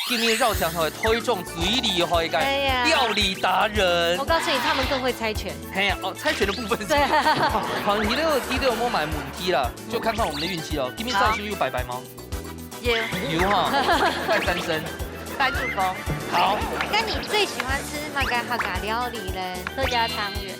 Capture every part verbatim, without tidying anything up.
今日邀請到台中最厲害个哎呀料理達人我。告诉你，他们更会猜拳。嘿啊，哦，猜拳的部分是。对啊好，你都有，你都有没有买母鸡了？就看看我们的运气哦。今天上去又拜拜吗？耶，有哈，拜三牲。拜祖公。好，那你最喜欢吃那个客家料理嘞？客家汤圆。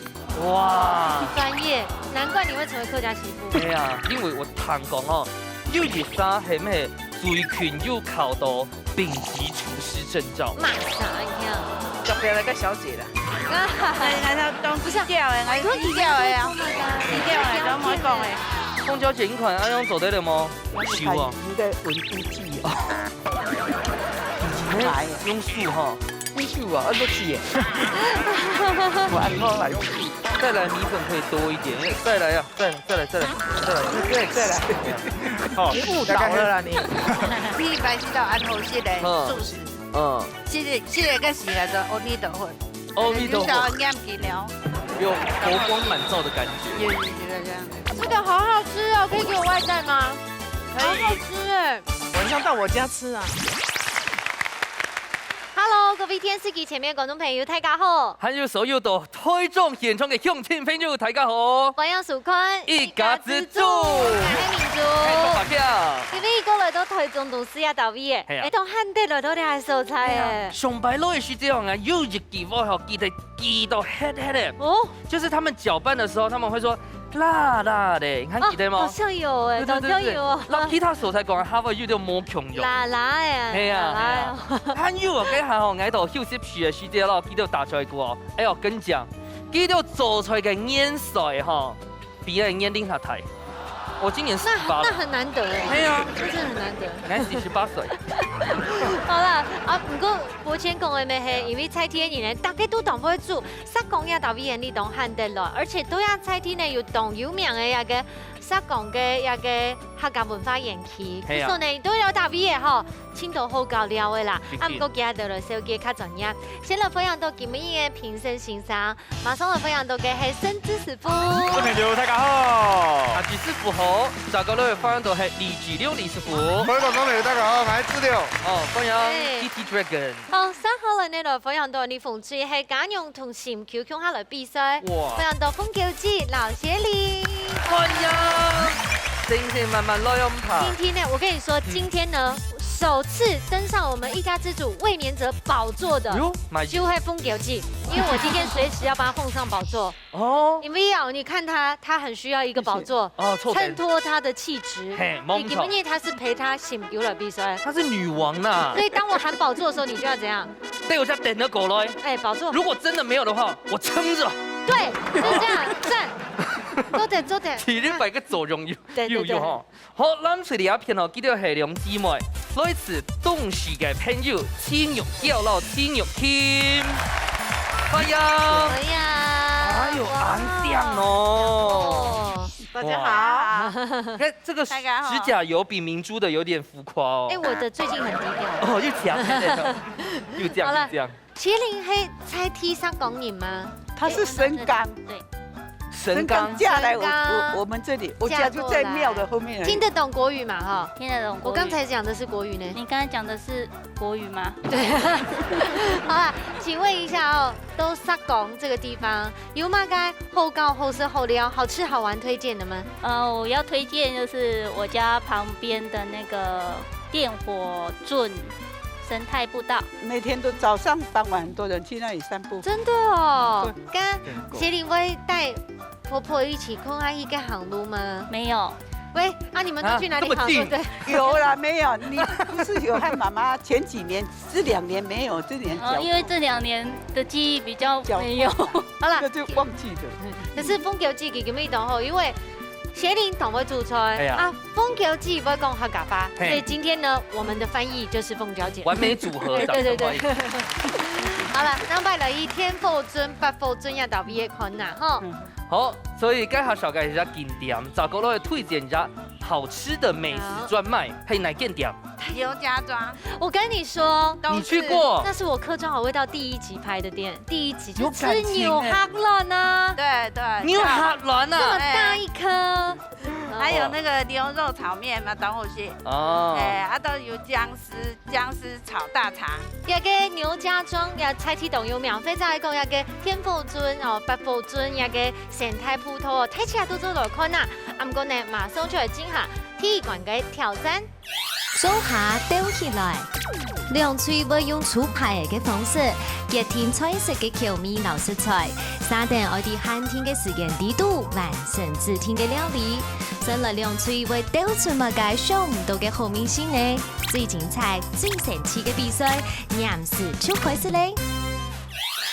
哇，专业，难怪你会成为客家媳妇。哎呀，因为我听讲哦，有一家系咩最近又考到丙级厨师证照。骂啥？你看，就不要那个小姐了。啊那那他当低调哎，还是低调哎啊，低调哎，都没讲哎。凤娇姐，你看，哎，用做得了吗？秀啊，应该稳估计哦。来，用手哈。你秀啊，啊，都是耶。我按摩来秀。再来米粉可以多一点，因为再来呀，再来再来再来再来，对，再来。好，你误导了啦你。你一般是到安好食的嗯素食，嗯，现在现在跟洗来说，阿弥陀佛，阿弥陀佛，就想要念经了，有佛光返照的感觉。有有有有这样。这个好好吃哦，可以给我外带吗？好好吃哎。晚上到我家吃啊。 Hello，各位电视机前面的观众朋友，大家好。还有所有到台中现场的乡亲朋友，大家好。欢迎收看一家之煮我是明珠。嘿，做啥个？因为过来到台中都是要到位耶，嘿啊哎，都汉得来到这还收菜哎。上擺來係這樣啊，有一句話吼，記得記到黑黑的，哦，就是他們攪拌的時候，他們會說辣辣的，你還記得嗎？哦好像有哎，對對對好像有哦。對，那其他所在講，哈佛有點無共樣。辣辣哎，係啊辣辣哎。係啊，還有啊，該下吼，𠊎到休息區的時節咯，記得打出來過哦。哎喲，跟你講，記得做出來个年歲吼，比𠊎年齡還大。我今年四十八了。那那很难得哎，係啊，这真的很难得。你還四十八歲。好啦，啊，不過伯謙講个咩係，因為在地个人呢，大家都當會煮，石岡也到位，你當罕得來，而且都要在地呢有當有名个一个石岡个一个客家文化園區，係啊所以呢都要到位个吼，盡多好搞料个啦。一定啊，不過今日來紹介較專業，先來歡迎到今日个評審先生，馬上來歡迎到个係沈志師傅。各位朋友，大家好。啊，李師傅好，再過來歡迎到係李志龍李師傅。各位觀眾朋友，大家好，我係志龍。哦，歡迎哎 T T Dragon。好，上好了呢，來歡迎到你紅隊係嘉良同心臼共下來比賽，哇歡迎到鳳嬌姊、劉雪玲。歡迎，星星慢慢來哦，毋怕。今天呢，我跟你說，今天呢，首次登上我們一家之煮衛冕者寶座的，喲，買就係鳳嬌姊，因為我今天隨時要幫她奉上寶座。哦，因為哦，你看她，她很需要一個寶座，哦，坐等襯托她的氣質。嘿，你冇錯，今天她是陪她心臼來比賽，她是女王呐所。以當我喊寶座的時候，你就要怎樣？對，我再等了過來。哎，寶座。如果真的沒有的話，我撐著。對，就這樣，讚。做得，做得。體力擺个作用有對對對有有吼。好，藍隊這片哦，佢兜係兩姊妹，來自東勢个朋友，青玉嬌摎青玉琴。歡迎。哎呀，哎呦，哇恁靚哦。哦，大家好，你看這個大家好指甲油比明珠的有點浮誇哦。哎，我的最近很低調。哦，又強，又這樣，好了又這樣。麒麟係在地石岡人嗎？他是神岡，對，神岡神岡嫁來我神岡我我們這裡，我家就在廟的後面而已。聽得懂國語嘛？哈，聽得懂國語。我剛才講的是國語呢。你剛才講的是國語嗎？對，好啦，請問一下哦，到石岡這個地方，有麼个好搞、好食、好尞、好吃好玩推薦的嗎？呃，我要推薦就是我家旁邊的那個電火圳生態步道。每天都早上傍晚很多人去那裡散步。真的哦，跟協林會帶婆婆一起看阿姨个行路嗎？沒有，喂，啊，你們都去哪裡行路？啊這麼近對，有啦，沒有，你不是有和媽媽前幾年，這兩年沒有，這年腳呃，因為這兩年的記憶比較沒有。好啦那，就忘記了。可是鳳嬌姊佢今日當好，因為協林當會煮菜，哎呀啊，鳳嬌姊會講客家話，嘿所以今天呢，我們的翻譯就是鳳嬌姊。完美組合，對對對對掌聲歡迎。好了，兩擺來一電火圳、八火圳也到位个看啦，吼。好，所以該下紹介一下景點，再過來推薦一下好吃的美食專賣，係哪間店？牛家庄，我跟你说，都是你去过？那是我客庄好味道第一集拍的店，第一集就吃有感情欸。牛蒡卵啊。对，对，牛蒡卵啊。这么大一颗。还有那个牛肉炒面嘛，当然是。哦。哎，啊，都有姜丝，姜丝炒大肠。这个牛家庄也菜市场有名，非常爱讲这个天后圳哦、八宝圳这个生态步道哦，大家都做来看呐。啊，毋过呢，马上就来进行第一关个挑战。 做下鬥起來。兩隊會用出牌个方式，決定菜色个口味摎食材，續等愛在限定个時間裡肚完成指定个料理。先來兩隊會鬥出麼个想毋到个好味緒呢？最精彩、最神奇个比賽，黏時就開始咧！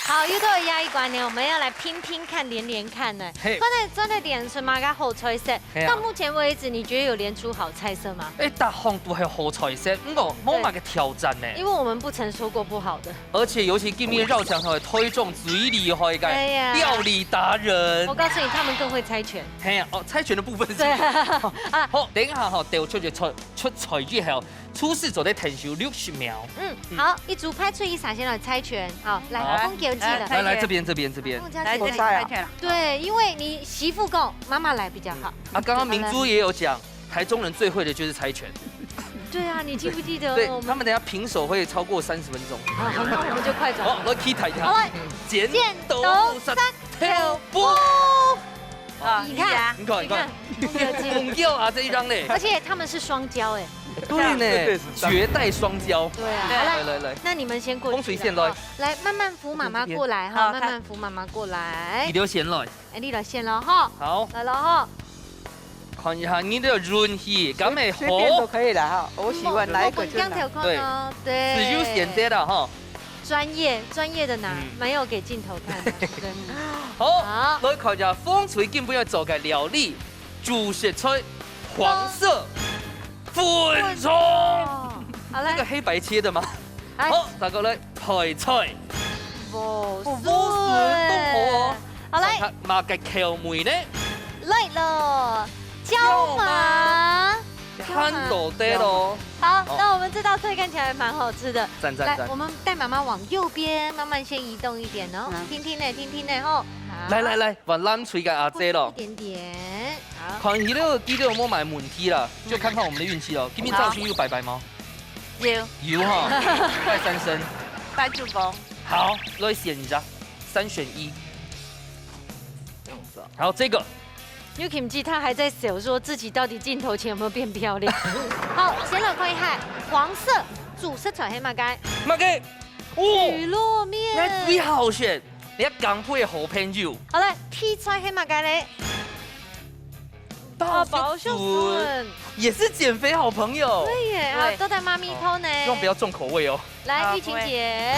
好，又到了下一關呢，我們要來拼拼看、連連看呢。嘿。剛才真的連出麼个好菜色，嘿啊。到目前為止，你覺得有連出好菜色嗎？哎，逐項都係好菜色，毋過無麼个挑戰呢。因為我們不曾說過不好的。而且尤其今日邀請到台中最厲害个哎呀。料理達人。我告訴你，他們更會猜拳。嘿啊，哦，猜拳的部分是。對啊。啊。好，等一下吼，鬥出个菜，出菜之後， 廚師做得停手六十秒。嗯，嗯。好，一組派出一儕先來猜拳。好，來，好。來，來，來，這邊，這邊，這邊。來，這裡猜拳了。對，因為你媳婦講，媽媽來比較好。啊，剛剛明珠也有講，台中人最會的就是猜拳。對啊，你記不記得我們，對，他們等下平手會超過三十分鐘。啊，好，那我們就快轉。好，來，期待一下。好，來，剪刀石頭布。 啊，你看，你看，你看。你看。紅叫啊，這一張嘞。而且他們是雙交欸。對呢，對，對，是這樣。絕代雙驕。對啊，對。好，來，來，來，來。那你們先過去了，風水線來。好，來，慢慢扶媽媽過來哈，好，慢慢扶媽媽過來。你留線來。哎，你來線了哈。好。來了哈。看一下你的運氣，敢會好？隨，隨便都可以了哈，我喜歡哪一個就拿。嗯，我們仰頭看哦，對。對。自由選擇了哈。 專業，專業的拿，嗯。沒有給鏡頭看的，對。好，好。來看一下，風水今晡日做个料理，主食菜，黃色粉腸。哦，好嘞。那個黑白切的嗎？哎。好，再過來，配菜。莴筍。哦，莴筍都好哦。好嘞。看看麼个口味呢？來了，椒麻。椒麻。看到得咯。好，好。那我們這道菜看起來蠻好吃的。 讚，讚，讚。來，我們帶媽媽往右邊慢慢先移動一點哦。嗯。聽聽呢，聽聽呢，吼。好。來，來，來，換藍隊个阿姊咯。一點點。好。看起來，記得有沒有買問題啦，就看看我們的運氣咯。今天造型有拜拜嗎？有。有哈，拜三牲。拜祖公。好，來選一下，三選一。這樣子啊。好，這個。 尤其他還在想說自己到底鏡頭前有沒有變漂亮。好，先來看一下，黃色主食材係麼个？麼个？哦，魚肉麵。那最好選，你要港配的好朋友。好嘞，配菜係麼个嘞？大寶小筍。也是減肥好朋友。對耶，啊，對。都在媽咪頭呢。哦，希望不要重口味哦。 來，好，玉琴姐。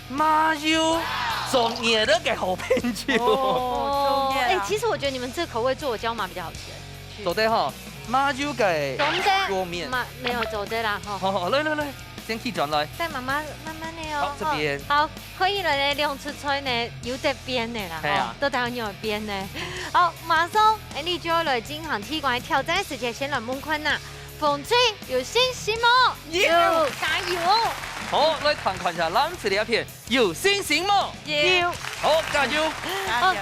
麻油，中意个好朋友。哦，中意啊。哎，其實我覺得你們這口味做的椒麻比較好吃。做得哈，麻油个做得，肉麵。嘛，沒有做得啦，吼。好，好，來，來，來，先去轉來。帶媽媽慢慢的哦。好，這邊。好，可以了嘞，兩出菜呢，有得變的啦，嘿啊。吼，都台灣有變的。好，馬上，哎，你就要來進行第一關挑戰時間，先來問看啦。 紅隊有信心無？有。有，加油哦！好，來看看一下藍隊這片，有信心無？有。好，加油！加油！好，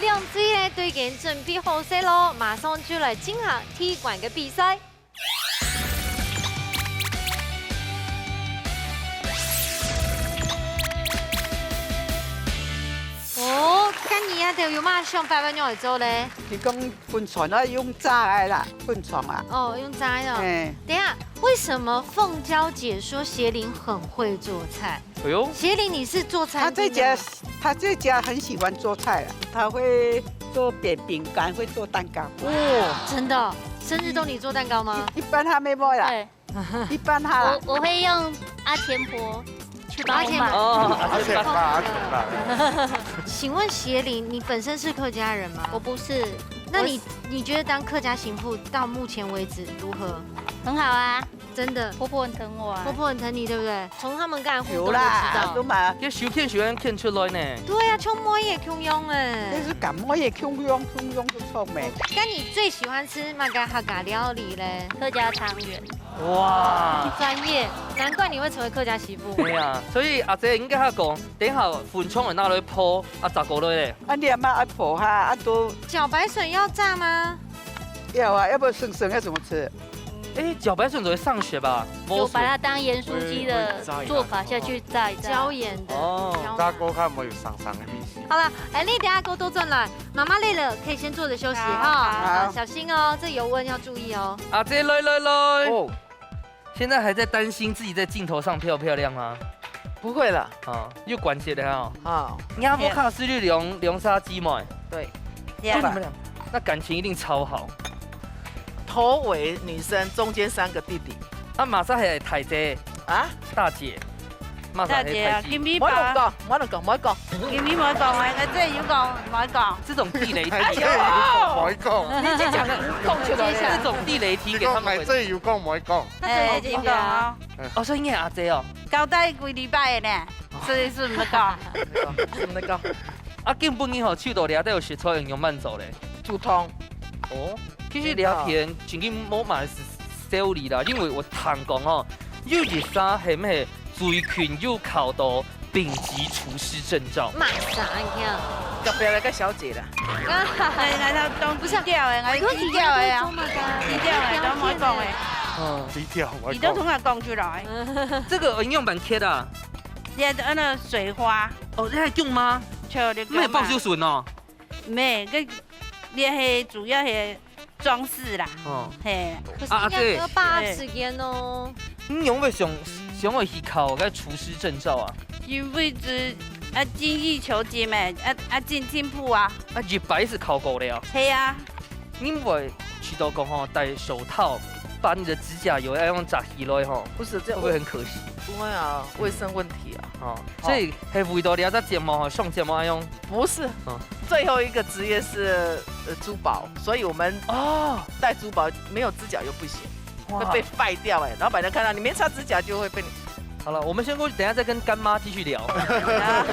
兩隊呢，都已經準備好勢咯，馬上就來進行第一關个比賽。哦，該你啊，都有麼想法愛仰般來做咧？你講 粉腸啊，用炸个啦，粉腸啊。哦，用炸个哦。哎。等一下，為什麼鳳嬌姐說協玲很會做菜？哎喲。協玲，你是做餐廳的嗎？她在家，她在家很喜歡做菜啊，她會做扁餅乾，會做蛋糕。哦。真的哦？生日都你做蛋糕嗎？一，一般她妹妹啦。對。 一般她啦。我，我會用阿田婆去幫我買。阿田婆。哦，阿田爸，阿田爸。請問協玲，你本身是客家人嗎？我不是。那你，我是你覺得當客家媳婦到目前為止如何？很好啊。真的。婆婆很疼我啊。婆婆很疼你，對不對？從他們剛才互動就知道。有啦，都嘛。這收片喜歡看出來呢。對啊，像妹仔共樣欸。這係佮妹仔共樣，共樣就出名。該你最喜歡吃麼个客家料理咧？客家湯圓。哇！專業，難怪你會成為客家媳婦。對啊，所以阿姊應該較講，等一下粉蔥仔拿來烰，啊，炸過來咧。啊，你阿媽愛烰哈，啊，都茭白筍要炸嗎？要啊，要不然生生要怎么吃？哎，茭白筍怎么会上学吧？就把它当盐酥鸡的做法下去炸一炸。椒盐的。哦。椒盐。炸過看有没有生生的味道。好了，哎，你等下給我多轉來，媽媽累了，可以先坐着休息哈。好，好。好，小心哦，這油溫要注意哦。阿姊，來來來。哦。 現在還在擔心自己在鏡頭上漂不漂亮嗎？不會了。啊，又管起來哦。啊。你看我看是綠龍，龍沙雞嘛。對。就你們俩，那感情一定超好。頭尾女生，中間三個弟弟。啊，麼儕係大姐？啊？大姐。麼儕係大姐啊，大姐？金米爸。莫亂講，莫亂講，莫亂講。金米莫講啊，𠊎這有講，莫講。這種地雷題。哎呦！莫講。你這講，講出來啊。這種地雷題給他們回答。你講，𠊎這有講，莫講。 哎，真的哦。哦，所以你係阿姊哦。交代幾禮拜的呢，所以係毋得講。係毋得講。啊，今晡日吼，手到這兜食材用仰般做咧？煮湯。哦，其實這片正經無麼个銷利啦，因為𠊎聽講吼，有一儕係毋係最近有考到 丙級廚師證照。麼儕啊，你看。隔壁那個小姐啦。哎，𠊎都當低調的，𠊎低調的啊，低調的，都莫講的。嗯。低調，莫講。你都同𠊎講出來。這個應用版貼的啊。你看那水花。哦，這還用嗎？就那個嘛。沒有爆就損哦。沒，這，這係主要係 裝飾啦。哦。嘿。可是啊，啊，這樣要八十年哦。你仰會想，想要去考該廚師證照啊？因為這，啊，精益求精嘛，啊，啊，進，進步啊。啊，一擺係考過了哦。係啊。你毋會試著講吼，戴手套，把你的指甲油要用摘起來吼，不是，這會不會很可惜？不會啊，衛生問題啊。哦，所以係為著這隻節目吼，上節目愛用 不是，嗯。最後一個職業是，呃，珠寶，所以我們哦。戴珠寶沒有指甲油不行，哇。會被壞掉哎。老闆娘看到你沒擦指甲就會被你好了，我們先過去，等一下再跟乾媽繼續聊。啊，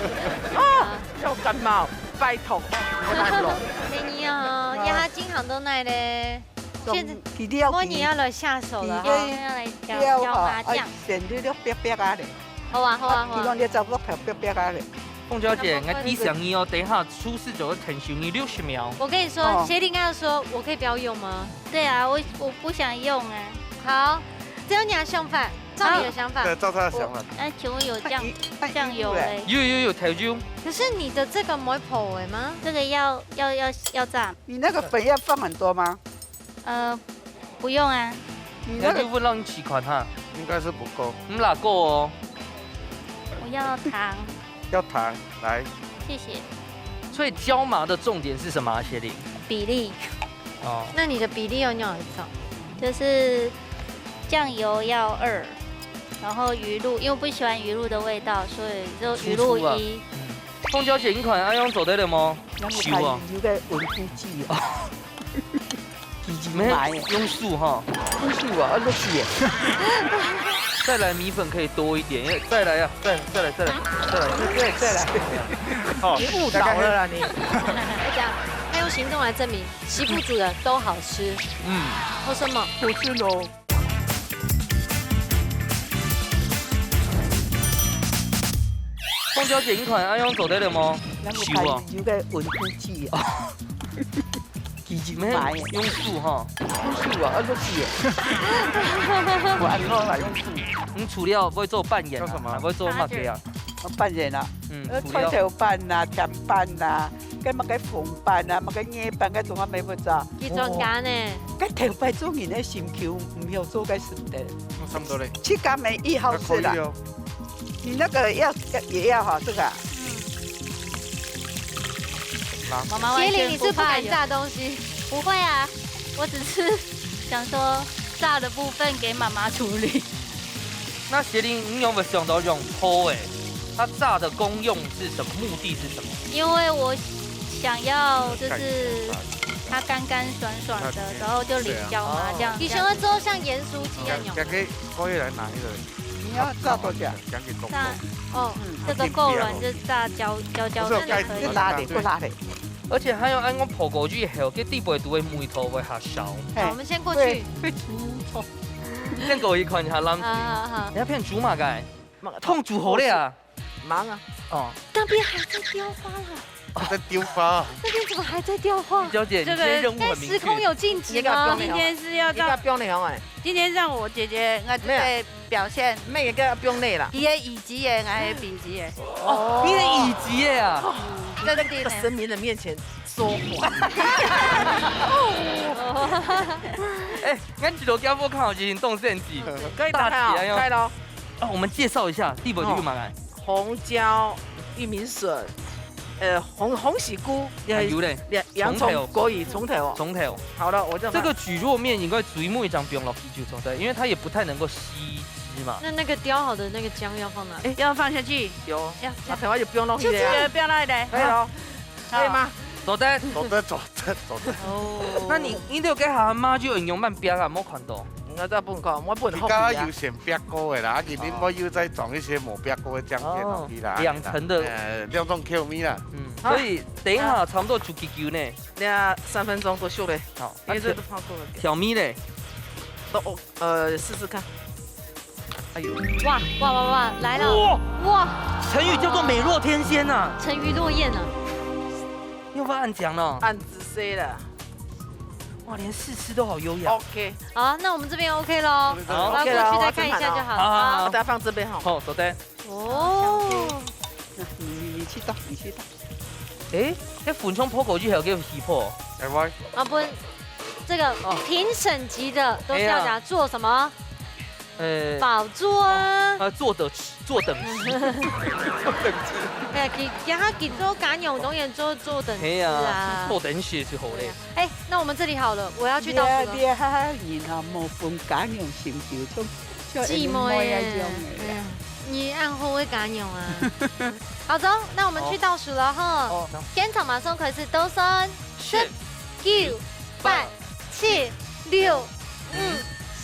要乾媽，拜託，拜託。美女哦，啊。壓金行都耐嘞。現在，佢了解。莫你要來下手了哈。佢了解。要來教，教麻將。哎，選擇了白白啊嘞。 好啊，好啊，好啊。啊，佢講你隻鑊頭白白啊咧。鳳嬌姐，𠊎提醒你哦，等一下廚師就會停手你六十秒。我跟你說，哦。協理剛剛說，我可以不要用嗎？對啊，我，我不想用啊。好，只有你的想法，照你的想法。對，照他的想法。那請問有醬，他一，他一醬油嘞？有，有，有，調酒。可是你的這個沒有泡味嗎？這個要，要，要，要炸。你那個粉要放很多嗎？ 呃，不用啊。你那個，那就不讓你試看哈。應該是不夠。毋罅夠哦。我要糖。要糖，來。謝謝。所以椒麻的重點是什麼啊，協理？比例。哦。那你的比例要用哪一種？就是醬油要二，然後魚露，因為我不喜歡魚露的味道，所以就魚露一。粗粗啊。嗯。鳳嬌姐，你看，恁樣做得了無？ 有啊。有个溫度計哦。自己買的。沒有，用手哈。用手啊，啊，落去耶。再來米粉可以多一點，因為再來啊，再，再來，再來，再來，再，再來。哦，你誤導了啦，你。大概是我講，他用行動來證明，媳婦煮的都好吃。嗯。為什麼？好吃哦。 鳳嬌姐，你看，恁樣做得了無？有啊。有个溫度計啊。自己買的。沒有，用手哈。用手啊，啊，落去耶。我恁樣啦，用手。你除了會做粄圓啊，叫什麼？還會做麼个啊？啊，粄圓啊。嗯，呃，除了菜頭粄啊，甜粄啊， 該麼个紅粄啊，麼个月粄，該種啊，買不著。佢專家呢。該頭擺做人个心臼，毋曉做該食得。差不多咧。自家買一好食啦。還可以哦。你那個要，要，也要哈，這個啊。媽媽完全不怕油。協理，你是不敢炸東西？不會啊，我只是想說炸的部分給媽媽處理。 那協理，你有沒有想到用烰的？它炸的功用是什麼？目的是什麼？因為我想要就是它乾乾爽爽的，然後就淋椒麻醬這樣。你喜歡做像鹽酥雞那種嗎？兩個，可以來拿一個。你要炸多少？兩個夠不夠？炸，哦，嗯。這個夠了，就炸焦，焦焦的就可以。不是，我蓋子。過辣的，過辣的。而且還有，恁樣烰過以後，該底背肚个味道會較少。嘿。好，我們先過去。對，會出臭。 你這先過去看一下藍隊。啊，好，好。你要騙豬嘛，該？忙，通豬好了啊。忙啊。哦。那邊還在雕花啦，在雕花。那邊怎麼還在雕花？小姐，你今天任務很明確。該時空有禁止嗎？你給我標了。今天是要照，你給我標了，哎。今天讓我姐姐，我這個表現。沒有。你給我標了啦。佢个椅子个，我个平子个。哦，你个椅子个啊。嗯，在那個神明的面前說謊。哎，俺一路行過看，已經動身體。可以打開哦，大姐，哎呦。開了哦。啊，我們介紹一下，第一步就幹嘛來？啊。紅椒、玉米筍，呃，鴻，鴻喜菇，還有嘞，洋，洋蔥、蔥頭。國語，蔥頭哦。蔥頭。好了，我這樣。這個蒟蒻麵應該最尾一張不用落去就做得，因為它也不太能夠吸汁嘛。那那個雕好的那個薑要放哪裡？哎，要放下去。有。要，要。啊，頭髮就不用落去了呀。就這樣。不要落去。可以了。好。可以嗎？做得。做得，做得，做得。哦。那你，你這個該下媽就用慢慢煸啊，沒看到。我再不看，我不能你剛剛有選煸過的啦，啊，今天我又再裝一些無煸過的薑片落去啦。哦，兩層的。呃，兩種口味啦。嗯，好。所以等一下差不多就幾久呢？那三分鐘都熟了。好，因為這都泡過了。調味嘞？都，哦，呃，試試看。哎呦。哇，哇，哇，哇，來了。哇！哇！成語叫做美若天仙啊。沉魚落雁啊。你有沒有按講呢？按仔細了。哇，連試吃都好優雅。OK。好，那我們這邊OK咯。好，OK咯，然後過去再看一下就好了。好，好，好。好。大家放這邊哈。好，收得。哦。你，你，你去倒，你去倒。誒，那粉腸泡過去還有給起泡。哎，我。啊，不，這個哦。評審級的都是要講做什麼？哎呀。呃，寶座啊。哦，呃，坐等 坐等吃。坐等吃。哎呀，佢，佢，佢做家娘當然做，做等吃啊。係啊，坐等食就好咧。對啊。哎，那我們這裡好了，我要去倒數了。你啊，你啊，人啊，無分家娘成就，像，像姊妹啊。妹啊，這樣的。哎呀，你恁好个家娘啊。好，走，那我們去倒數了哈。哦。現場馬上開始倒算。十、是。九、八、 七、六、五、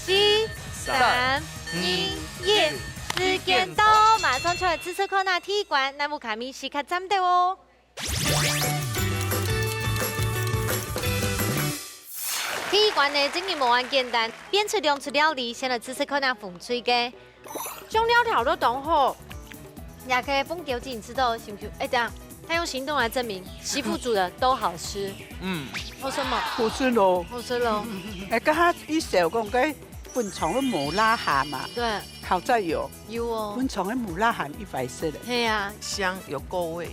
四、三、二、一，時間到，馬上出來試食看啊，第一關，𠊎屋下面時刻站到哦。第一關呢，真个無恁簡單，變出兩出料理，先來試食看啊，紅隊个。 醬料調到當好，也可以分佢緊知道，是毋是？哎，等下，他用行動來證明，媳婦煮的都好吃。嗯。好食無？好食咯。好食咯。哎，剛剛一小講，該粉腸个無罅下嘛。對。好在有。有哦。粉腸个無罅下一擺食的。係啊。香，有夠味。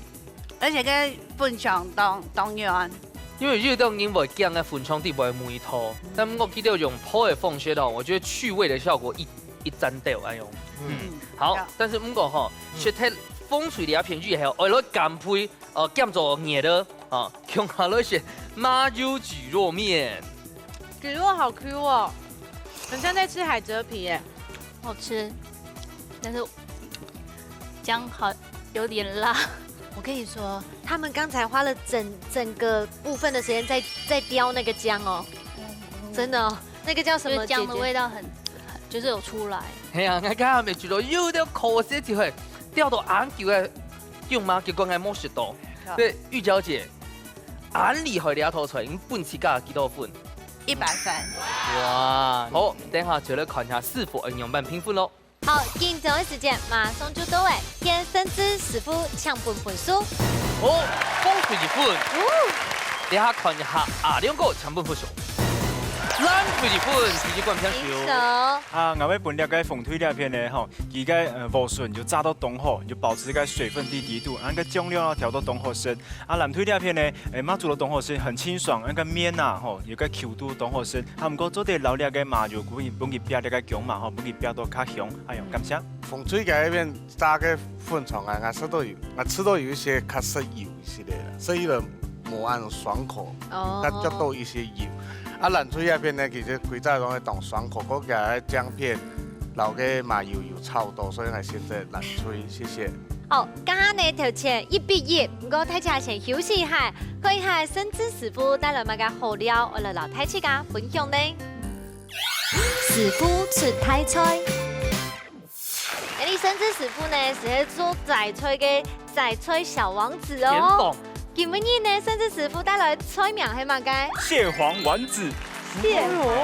而且該粉腸當，當軟。因為有兜人會驚該粉腸底背無味道，嗯。但毋過佢兜用烰个方式哦，我覺得去味的效果一，一讚到，哎喲。嗯。嗯。好，好。但是毋過吼，嗯。食忒紅隊這片以後，愛來乾杯，呃，減做熱的，啊，共下來食麻油蒟蒻麵。蒟蒻好Q哦，很像在吃海蜇皮耶。 好吃，但是薑好，有點辣。我跟你說，他們剛才花了整，整個部分的時間在，在雕那個薑哦。嗯。真的哦，那個叫什麼？就是薑的味道很，姐姐？很，就是有出來。係啊，𠊎剛剛也覺得有點可惜，就係雕到恁久个薑嘛，結果𠊎無食到。好。對，玉嬌姐，恁厲害這道菜，你分自家幾多分？ 一百分。哇，好，等下就來看一下師傅愛仰般評分咯。好，緊張个時間馬上就到了，見生子師傅請分分數。好，紅隊一分。哦。等下看一下阿良哥請分分數。藍隊一分，第一關平手。平手。啊，𠊎愛分這個紅隊這片呢，吼，佢个，呃，莴筍就炸到當好，就保持該水分在底肚，啊，該醬料啊調到當好食。 啊，藍隊這片呢，欸，麻油做到當好食，很清爽，該个麵啊，吼，有个Q度當好食。啊，毋過做得摎這个麻油分佢，分佢煸這个薑嘛，吼，分佢煸到較香。哎喲，感謝。紅隊該片炸个粉腸啊，𠊎食到有，𠊎食到有一些較食油一些个啦，所以就無恁爽口，哦。較擛到一些油。啊，藍隊這片呢，其實規隻攏會當爽口，過加个薑片，摎个麻油有炒到，所以𠊎選擇藍隊，謝謝。 好，這下呢，頭前一比一，毋過大家先休息一下，看一下生子師傅帶來麼个好料，愛來摎大自家分享呢。師傅出大菜。𠊎俚生子師傅呢，係做齋菜个齋菜小王子哦。天王。今晡日呢，生子師傅帶來菜名係麼个？蟹黃丸子。蟹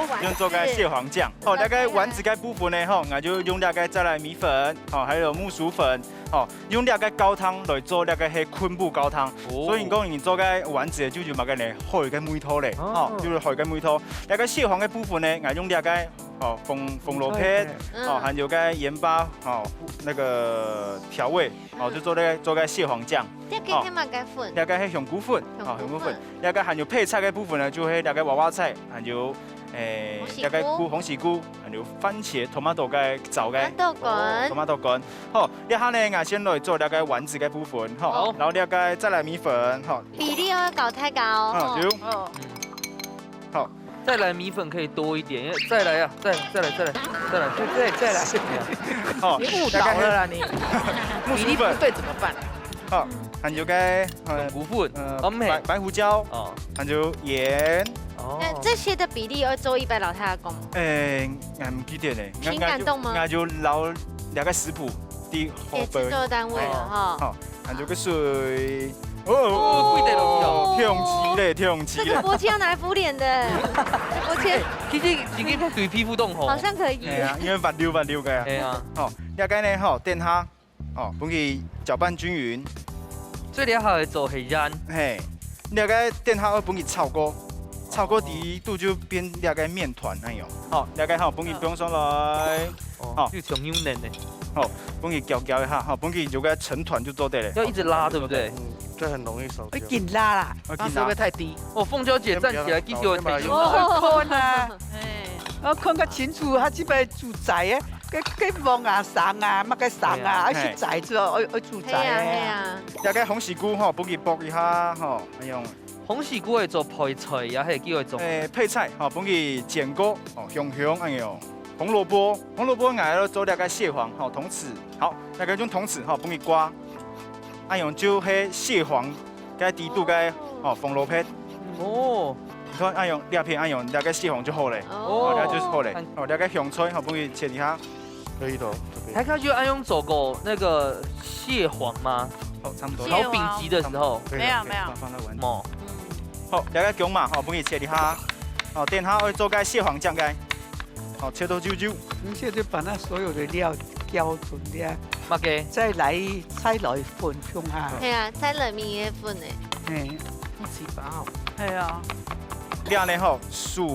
黃，用做个蟹黃醬。哦，那个丸子个部分呢，吼，𠊎就用那个再来米粉，哦，还有木薯粉，哦，用那个高汤来做那个黑昆布高汤。哦。所以你讲你做个丸子就有么个呢，好个味道嘞，哦，就是好个味道。那个蟹黄个部分呢，𠊎用那个哦，红红萝卜，嗯。哦，还有个盐巴，哦，那个调味，哦，就做个做个蟹黄酱。这个是么个粉？那个是香菇粉，香菇粉。哦，香菇粉。那个还有配菜个部分呢，就系那个娃娃菜，还有诶，红喜菇。那个菇红喜菇，还有番茄、tomato个燥个。Tomato乾。哦，tomato乾。好，这下呢，俺先来做那个丸子个部分，哈。好。然后那个再来米粉，哈。比例要搞太高哦。嗯，有。哦。好。再来米粉可以多一点，因为再来啊，再再来再来再来，再再再来。好，你误导了啦你。大概是木薯粉。比例不对怎么办？好，还有个呃，香菇粉，呃，哦，没。白白胡椒，哦。还有盐。哦。那这些的比例要周一白老太太讲。哎，俺不记得嘞。凭感动吗？俺就俺就老了解食谱的后背。也制作单位了哈。哦。好，俺就个水。哦，哦，不得了哦。跳起嘞，跳起嘞。这个锅贴要拿来敷脸的，这锅贴。哎，其实其实对皮肤动吼。好像可以。哎呀，因为滑溜滑溜个呀。哎呀。好，了解呢，好，等下，哦，分佢搅拌均匀。最了好个做系盐。嘿，了解等下要分佢炒过，炒过底肚就变了解面团那样。好，了解好，分佢放上来。哦，好。又像牛奶呢。好，分佢搅搅一下，好，分佢有个成团就做得了。要一直拉，对不对？嗯，这很容易手会紧拉啦，要紧拉。那是不是太低？哦，凤娇姐站起来，给我等一下。我困啊，哎，我困个清楚，他这边煮菜耶，个个忙啊，上啊，么个上啊，哎呀，要去宰之后，要要煮菜。系啊，系啊。大概红喜菇吼，分佢剥一下吼，哎用。红喜菇会做配菜，也系叫做。哎，配菜吼，分佢煎过，哦，香香，哎用。红萝卜，红萝卜，俺要做那个蟹黄，吼，同时，好，那个用同时吼，分佢刮，哎用，就系蟹黄 个底肚个，哦，红萝卜。哦。你看，恁樣，兩片恁樣，大概四行就好了。哦。哦，那就是好了。哦，大概香菜，好，分佢切一下。可以的哦，这边。还看就恁樣做过那个蟹黄吗？好，差不多。蟹黄。烤饼皮的时候。可以了，没有，没有。可以了，放放在碗里。哦。嗯。好，大概姜嘛，好，分佢切一下。好，等下会做个蟹黄酱个。 好，切到幼幼。你现在把那所有的料调准了，么个？再来，再来粉香哈。系啊，再来米粉呢。哎，一起包。系啊。这样呢吼，水，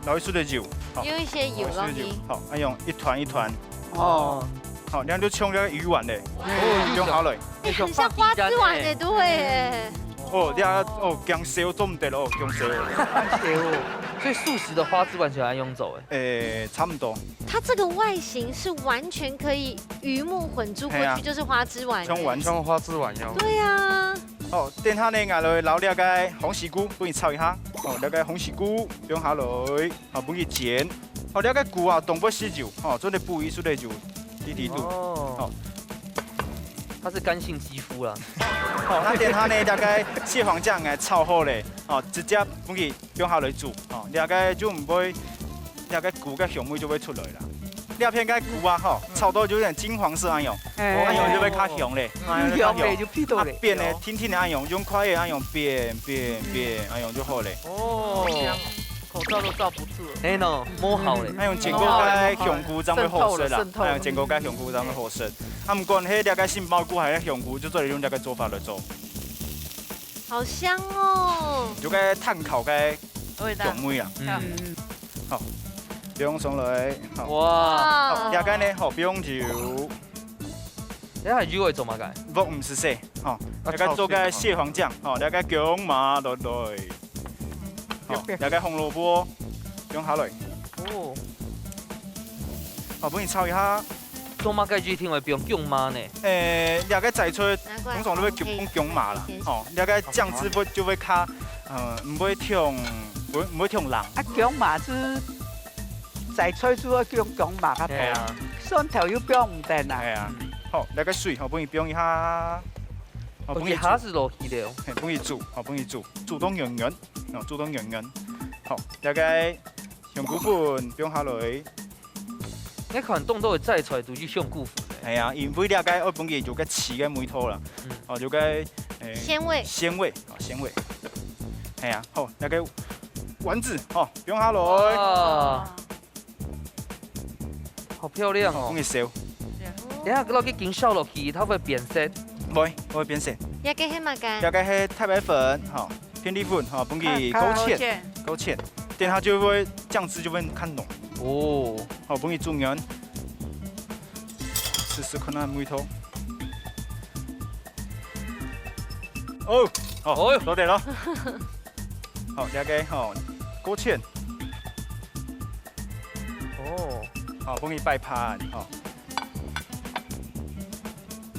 然后水的油，好，有一些油落去。然后水的油，好，那用一团一团。哦。好，这样就像那个鱼丸嘞，哦，用好了。哎，很像花枝丸呢，对不对？哦，这样哦，姜丝做唔得了哦，姜丝。姜丝哦。所以素食的花枝丸就要用走哎。 诶，差不多。它这个外形是完全可以鱼目混珠过去，嘿啊。就是花枝丸欸。像完全像花枝丸一样。对啊。好，等下呢，俺来捞这个红喜菇，分你炒一下。好，这个红喜菇放下来，好，分你煎。好，这个菇啊，动不时就，好，做得补一些的油，滴滴肚。哦。好。它是干性肌肤啦。好，那等下呢，这个蟹黄酱哎炒好了，好，直接分你 放下來煮，吼，這个就毋會，這个菇个香味就會出來啦。這片个菇啊，吼，炒到有點金黃色恁樣，哎。恁樣就會較香咧，嗯，恁樣就較香。香咧，就鼻到咧。啊，變咧，甜甜个恁樣，用筷仔恁樣變變變，恁樣就好咧。哦，口罩都罩不住了。哎喏，摸好咧。恁樣煎過个香菇正會好食啦，滲透了，滲透了。哎，煎過个香菇正會好食。啊，毋管係這个杏鮑菇還係香菇，就做得用這个做法來做。 好香哦。有个炭烤个味道。香味啊。嗯。嗯。好，放上來，好。哇。好，這个呢，好，放油。等下油會做麼个？毋，毋使洗，吼。啊，這个做个蟹黃醬，吼，這个薑嫲落來。好，這个紅蘿蔔放下來。哦。好，分你炒一下。 做麼个一定會放薑嫲呢？誒，這个齋菜通常都會放薑嫲啦，吼，這个醬汁會就會較，呃，毋會忒，毋會，毋會忒冷。啊，薑嫲係齋菜就愛放薑嫲較多，係啊。蒜頭又放毋得啊。係啊，好，這个水吼，分佢放一下，好，分佢煮。哦，一下子落去了哦。係，分佢煮，好，分佢煮，煮到軟軟，哦，煮到軟軟，好，這个香菇粉放下來。 你看當多个齋菜都係香菇粉个。係啊，因為這个愛分佢有个刺个味道啦，嗯。哦，有个，誒，鮮味。鮮味，哦，鮮味。係啊，好，這个丸子，吼，放下來。哇，好漂亮哦！放佢燒。等下落去緊燒落去，它會變色。會，會變色。這个係麼个？這个係太白粉，吼，片栗粉，吼，放佢勾芡，勾芡。等下就會醬汁就會較濃。哦，好，放佢煮軟。試試看啊，味道。哦，好，哦，做得了。好，這个吼，勾芡。哦，好，放佢擺盤，吼。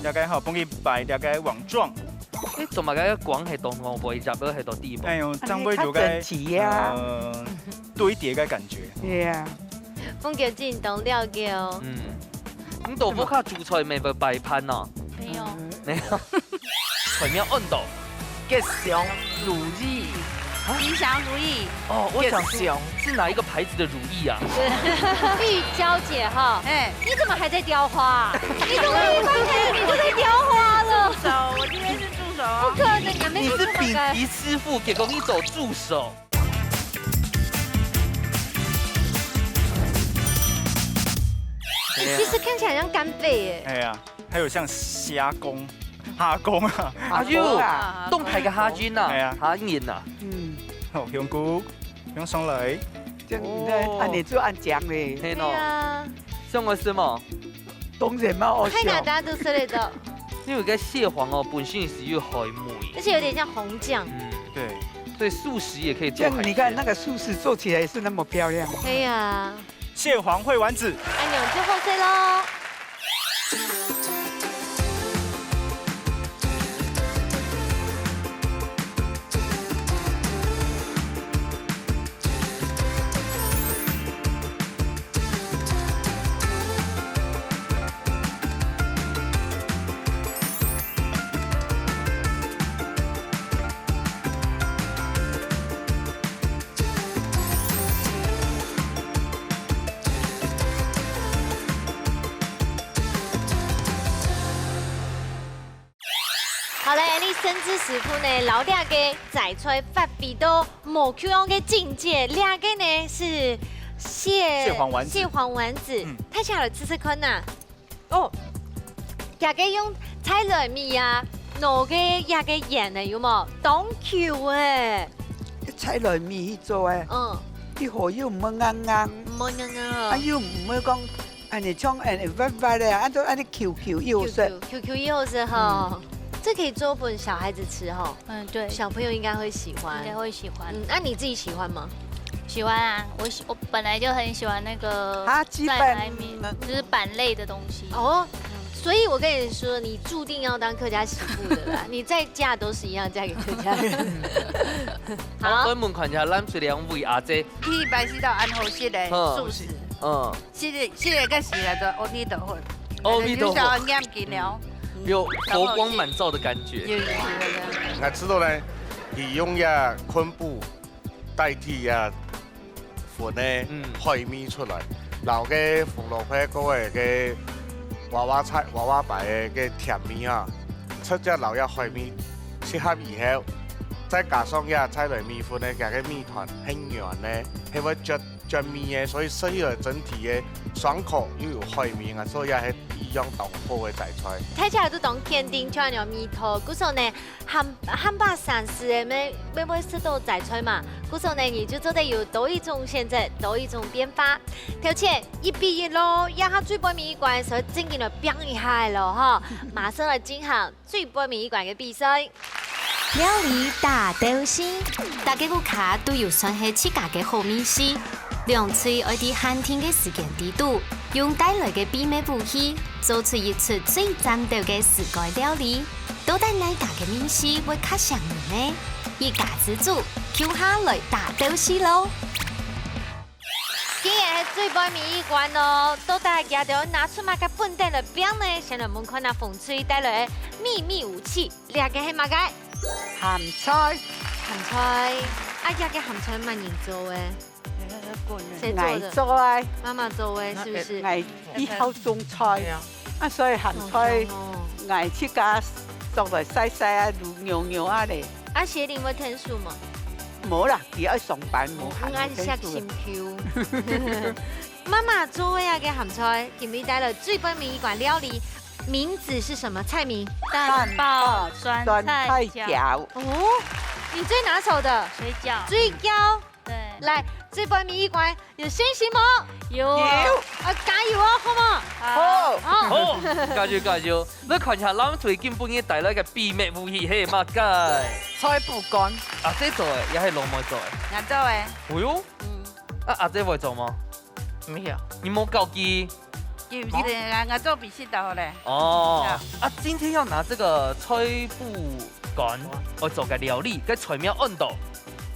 這个吼，放佢擺這个網狀。你做麼个講係到外背，入到係到底部？哎喲，正會有个，啊，你較整齊啊。呃，堆疊个感覺。對啊。風格真當了解哦。嗯，你豆腐卡煮菜沒有擺盤哦？沒有。沒有。菜名安到吉祥如意。吉祥如意。哦，我想說，吉祥。是哪一個牌子的如意啊？玉嬌姐哈，哎。你怎麼還在雕花啊？你都沒有發現你都在雕花了。助手，我今天是助手哦。不可能，你們你是丙級師傅，結果你做助手。哎，其實看起來像干貝耶。哎呀，還有像蝦公、蝦公啊。哎喲，蝦公啊。當大个蝦仁啊，哎呀。蝦仁啊。嗯。好，香菇，放上來。這樣你看，哦。恁樣就恁靚咧。係喏。對啊。像我係無？當然嘛，我想。太簡單就係了的。因為該蟹黃哦，本身是有海味。而且有點像紅醬。嗯。對。所以素食也可以做海鮮。這樣你看那個素食做起來也是那麼漂亮。對啊。 蟹黃燴丸子。恁樣就好勢咯。 好了，𠊎等森之師傅呢，摎這个齋菜發揮到無共樣个境界。這个呢係蟹，蟹黃丸子。蟹黃丸子，嗯。大家來試試看吶。 哦，這个用菜來米啊，摎个這个鹽呢，有無？當Q欸。菜來米去做欸，嗯。佢好又毋會硬硬，毋會硬硬哦。啊，又毋會講，恁樣像恁樣滑滑个，啊，就恁樣Q Q又好食。Q Q，Q Q又好食吼。嗯。這可以做分小孩子吃吼。嗯，對。小朋友應該會喜歡。應該會喜歡。嗯，那你自己喜歡嗎？喜歡啊，我喜，我本來就很喜歡那個啊，基本在海里面，就是板類的東西。哦，嗯。所以我跟你說，你注定要當客家媳婦的啦，你再嫁都是一樣嫁給客家人。好。專門看一下，咱是兩位阿姐。第一擺是到恁好食个，嗯。素食。嗯。食个，食个个時來就阿彌陀佛。阿彌陀佛。就想要念經了。嗯。有佛光返照的感覺。有，有，有，有。𠊎知道呢，佢用這昆布 代替啊粉个，嗯，海味出來，摎个紅蘿蔔个个娃娃菜、娃娃白个个甜味啊，直接摎這海味結合以後，再加上這菜來米粉个佢个米團很軟个，係會絕絕味个，所以食起來整體个爽口又有海味啊，所以也係一樣當好个齋菜。大家都當肯定，就恁樣味道，故所呢， 下，下把三四个妹，妹妹食到齋菜嘛，故所呢，你就做得有多一種選擇，多一種變化。頭前一比一咯，這下最背尾一關，所以正經來拚一下咯，吼。馬上來進行最背尾一關个比賽。料理大鬥西，大家屋下都有算係自家个好味緒，兩隊愛在限定个時間裡肚，用帶來个秘密武器，做出一出最讚鬥个自家料理。 到底哪家个味緒會較餳人呢？一家之煮，共下來大鬥西咯！今日係最背尾一關哦，到底佢兜拿出麼个本事來拚呢？先來問看啊，紅隊帶來个秘密武器，這个係麼个？鹹菜。鹹菜，啊，這个鹹菜麼人做个？ 誰做的？𠊎做个。媽媽做的，是不是？𠊎，𠊎好種菜，對啊。啊，所以鹹菜，好香哦。𠊎自家做來曬曬啊，滷牛牛啊咧。啊，雪玲會𢯭手嗎？無啦，佢愛上班，無閒。毋安息心臼。媽媽做个啊个鹹菜，今日帶來最背尾一款料理，名字是什麼？菜名？蛋包酸菜餃。哦，你最拿手的水餃。水餃。对。来，最背尾一款，有信心無？有。有。啊，加油哦，好無？好。好。好，加油加油！來看一下藍隊今晡日帶來个秘密武器係麼个？菜脯乾。啊，這做个，也係老妹做个。𠊎做个。哎喲。嗯。啊，阿姐會做無？沒有。你無教佢？佢毋識啊，𠊎做比試就好咧。哦。啊，今天要拿這個菜脯乾，愛做个料理，該菜名安到？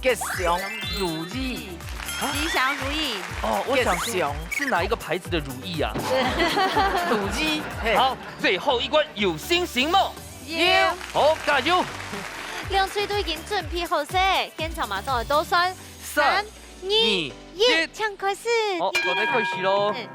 吉祥如意。啊？吉祥如意。哦，我想是，吉祥。是哪一個牌子的乳液啊？對。乳液，嘿。好，最後一關有信心無？有。好，加油！兩隊都已經準備好勢，現場馬上來倒算，三、二、一，請開始。好，準備開始咯。嗯。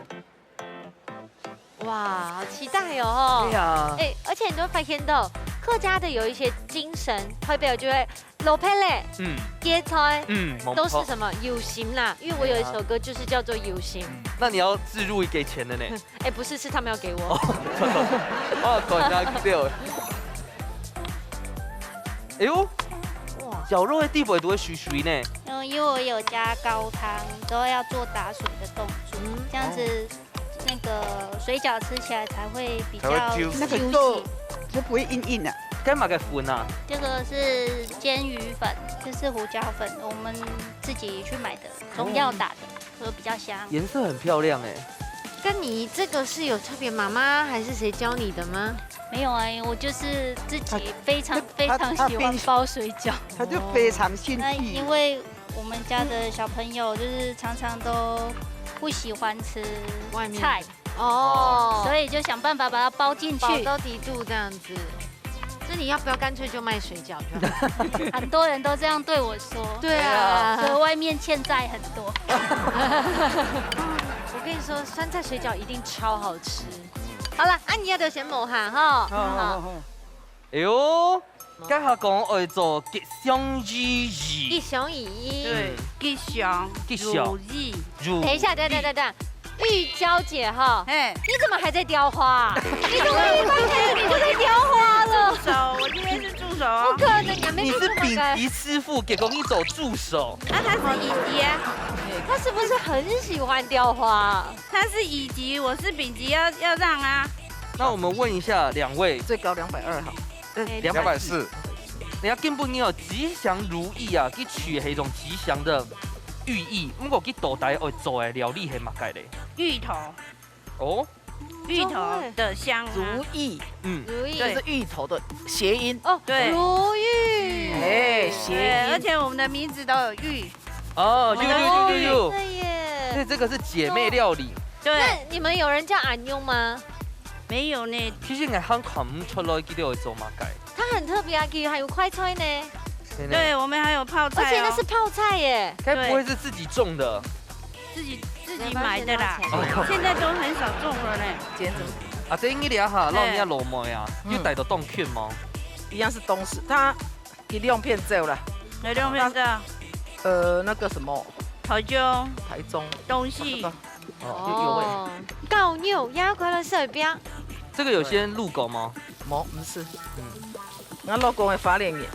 哇，好期待哦！對啊。哎，而且你都發現到客家的有一些精神，代表就會老伯咧，嗯。芥菜，嗯，都是什麼？有心啦，因為我有一首歌就是叫做《有心》。嗯，那你要置入一個錢的呢？哎，不是，是他們要給我。哦，哦，短加六。哎喲，哇，絞肉个底背都會水水呢。嗯，因為我有加高湯，都要做打水的動作，嗯。這樣子那個水餃吃起來才會比較才會juicy。那個肉就不會硬硬的。該麼个粉啊？這個是鰹魚粉，這是胡椒粉，我們自己去買的，中藥打的。 會比較香。顏色很漂亮哎。那你這個是有特別媽媽還是誰教你的嗎？沒有哎，我就是自己非常，他，非常喜歡包水餃。他，他就非常興趣。那因為我們家的小朋友就是常常都不喜歡吃外面菜，哦。所以就想辦法把它包進去。包到底肚這樣子。 那你要不要乾脆就賣水餃就好？很多人都這樣對我說。對啊。所以外面欠債很多。我跟你說，酸菜水餃一定超好吃。好了，啊，你要得先摸哈，哈。好，好，好。哎喲，剛好講愛做吉祥如意。吉祥如意。對，吉祥，吉祥。如意。如意。等一下，等等等等， 玉嬌姐哈，嘿。你怎麼還在雕花啊？你錄了一半天，你就在雕花了。助手，我今天是助手哦。不可能，你還沒做什麼。你是丙級師傅，結果你做助手。那他是乙級啊。他是不是很喜歡雕花？他是乙級，我是丙級，要，要讓啊。那我們問一下兩位，最高兩百二哈。 哎，兩百四。人家今晡日哦，吉祥如意啊，佢取係一種吉祥的寓意。毋過佢到底愛做个料理係麼个咧？芋頭。哦。芋頭的香啊。如意，嗯。如意。對。就是芋頭的諧音。哦，對。如意。哎，諧音。對，而且我們的名字都有玉。哦，有有有有有。對耶。所以這個是姐妹料理。對。那你們有人叫恁樣嗎？ 沒有呢。其實𠊎還看毋出來佢兜會做麼个。它很特別啊，佢還有快菜呢。真的。對，我們還有泡菜哦。而且那是泡菜耶。該不會是自己種的？自己，自己買的啦。沒關係，那錢。現在都很少種了呢。今天怎麼？啊，這一日哈，嘿。讓人家老妹啊，嘿。又帶到東區嗎？一樣是東勢，它 佢兩片走啦。哪兩片走？呃，那個什麼，台中。台中。東勢。哦，有，有味。哦，高雄也要快樂水邊。這個有先入口嗎？無，毋係。嗯。𠊎老公係花蓮人。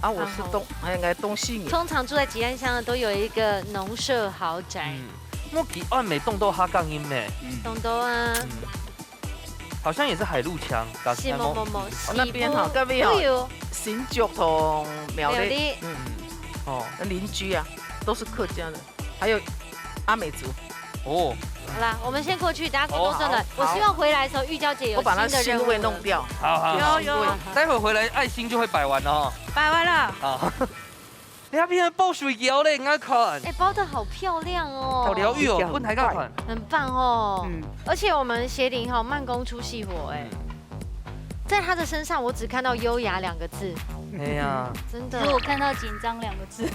啊，我是東，哎，應該東勢人。通常住在吉安鄉的都有一個農舍豪宅。嗯，我吉安乜當多客家人咩？當多啊。嗯。 好像也是海陸腔，但是係，無，無，無，哦，那邊哈，西部，隔壁哈，對哦。新竹同苗栗，苗栗。嗯，哦。那鄰居啊，都是客家人，還有阿美族。哦。好啦，我們先過去，等下溝通順了。哦，好。我希望回來的時候，玉嬌姐有新的任務了。我把它腥味弄掉。好，好，好。有，有。待會回來，愛心就會擺完了哦。擺完了。好。 你那邊包水餃咧，𠊎看。哎，包得好漂亮哦。好療癒哦，分大家看。很棒哦。嗯。而且我們協理哈，慢工出細活哎。嗯。在他的身上，我只看到優雅兩個字。哎呀。真的。只有看到緊張兩個字。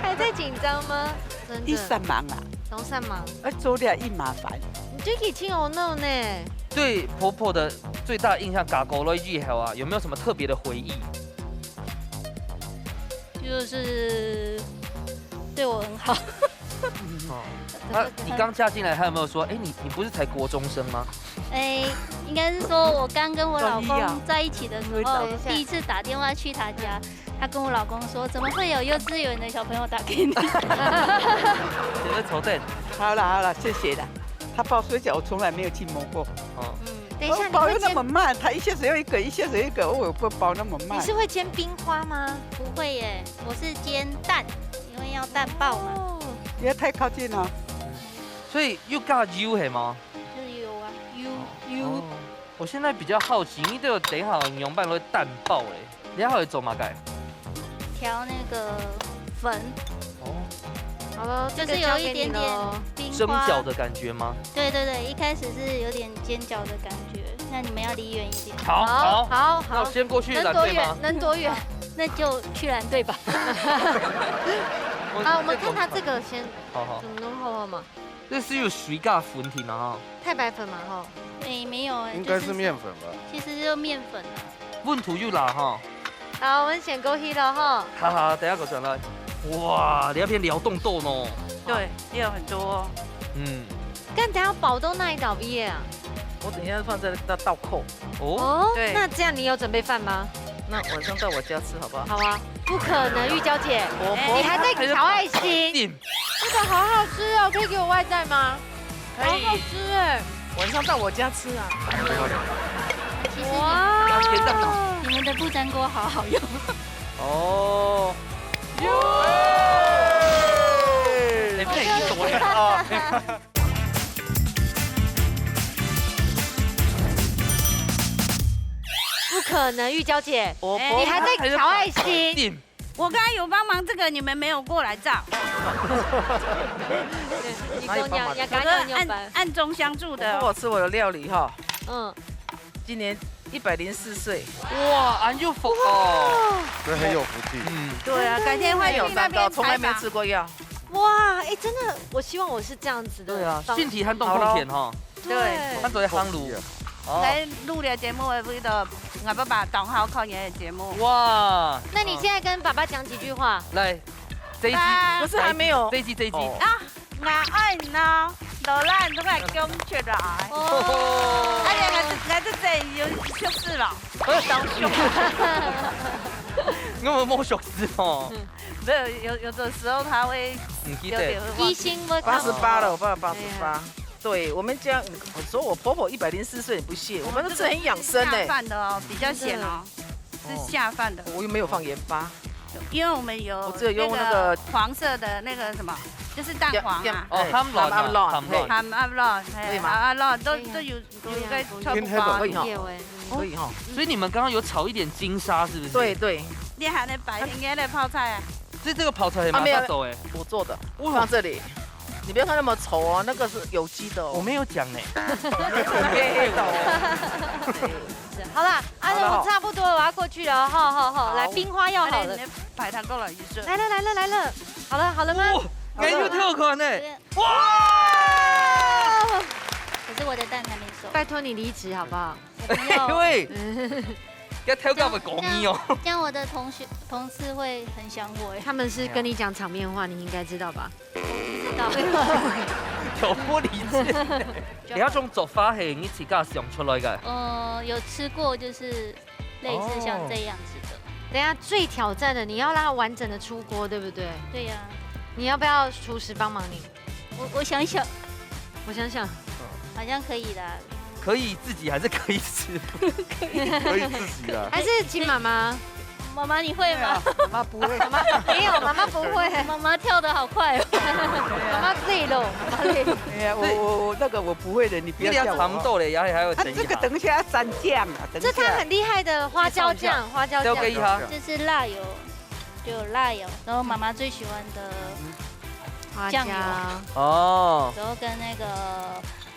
還在緊張嗎？真的。你煞猛啊？當煞猛。哎，做了一麻煩。你最近挺好鬧呢。對婆婆的最大印象，嫁過來以後啊，有沒有什麼特別的回憶？就是对我很好。哦，那你刚嫁进来，他有没有说，哎，你你不是才国中生吗？哎，应该是说我刚跟我老公在一起的时候，第一次打电话去他家，他跟我老公说，怎么会有幼稚园的小朋友打给你？你在吵架？好了好了，谢谢了。他包水饺我从来没有去摸过。哦，嗯，等一下，我包又那么慢，他一下子要一个，一下子一个，我也不包那么慢。你是会煎冰花吗？不会耶，我是煎蛋，因为要蛋爆嘛。哦，不要太靠近哦。所以又加油系吗？是油啊，油油。哦，我现在比较好奇，你都有等一下仰般会蛋爆嘞？你还会做嘛个？调那个粉。哦，好了，就是有一点点冰花。蒸饺的感觉吗？对对对，一开始是有点煎饺的感觉，那你们要离远一点。好好好，那我先过去，能多远？能多远？那就去蓝队吧。好，我们看他这个先。好好，怎么弄好了嘛？这是有水加粉体呢哈？太白粉嘛哈？哎，没有哎，应该是面粉吧？其实就面粉啊。温度又啦哈。好，我们先过去了哈。哈哈，等下我转来。哇，你那边撩洞洞哦。对，也有很多。嗯，干等下包到哪里倒毕业啊？我等一下放在那倒扣。哦，对，那这样你有准备饭吗？那晚上到我家吃好不好？好啊，不可能，玉娇姐，你还在调爱心。这个好好吃哦，可以给我外带吗？可以。好好吃哎。晚上到我家吃啊。其实你哇，你们的不粘锅好好用。哦，哟，哎，不是你懂啊。不可能，玉娇姐，你还在调爱心。我刚刚有帮忙这个，你们没有过来照。你跟我讲，要跟我讲吧。暗暗中相助的。我吃我的料理哈。嗯，今年一百零四岁。哇，俺有福哦。真很有福气。嗯，对啊，改天欢迎去那边采访。从来没吃过药。哇，哎，真的，我希望我是这样子的。对啊，身体还动动健哈。对，他走在行路。来录你的节目，为了我爸爸当好看你的节目。哇，那你现在跟爸爸讲几句话。来，这一集，不是还没有这一集，这一集。啊，我爱你哦，老烂都快讲出来。哦，而且还是还是这有就是了，当凶。我们没熟识哦。没有，有有的时候他会有点会忘记。一心八十八了，我爸爸八十八。对，我们家，我说我婆婆一百零四岁，你不信，我们都吃很养生哎。下饭的哦，比较咸哦，是下饭的。我又没有放盐巴。因为我们有我只有用那个黄色的那个什么，就是蛋黄啊。哦，鹹卵啊，鹹卵。鹹卵，鹹卵，可以吗？鹹卵都都有有个可以哈，可以哈。所以你们刚刚有炒一点金沙，是不是？对对。你还能白天给他泡菜啊？这这个泡菜也蛮大手哎。我做的，放这里。你不要看那么丑哦，那个是有机的哦。我没有讲呢。没有。好啦，啊，我差不多了，我要过去了，吼吼吼，来，冰花要好了。你的白糖够了，你说。来了来了来了，好了好了吗？哇，哎，又跳款呢。哇！可是我的蛋还没熟。拜托你离职好不好？我不要。喂，要跳到我讲你哦。这样我的同学同事会很想我哎。他们是跟你讲场面话，你应该知道吧？知道。有不理解。你那种做法是你自家想出来个？呃，有吃过，就是类似像这样子的。等一下最挑战的，你要让他完整的出锅，对不对？对呀。你要不要厨师帮忙你？我我想想，我想想，好像可以啦。可以自己还是可以吃？可以自己啊。还是请妈妈？妈妈，你会吗？妈妈不会。妈妈没有，妈妈不会。妈妈跳得好快哦。妈妈累了，妈妈累了。哎呀，我我我那个我不会的，你不要叫我。你要尝到了，然后还要等一下。啊，这个等一下要蘸酱啊，等一下。这它很厉害的花椒酱，花椒酱。交给一下。这是辣油，就有辣油，然后妈妈最喜欢的酱油，花椒。哦。然后跟那个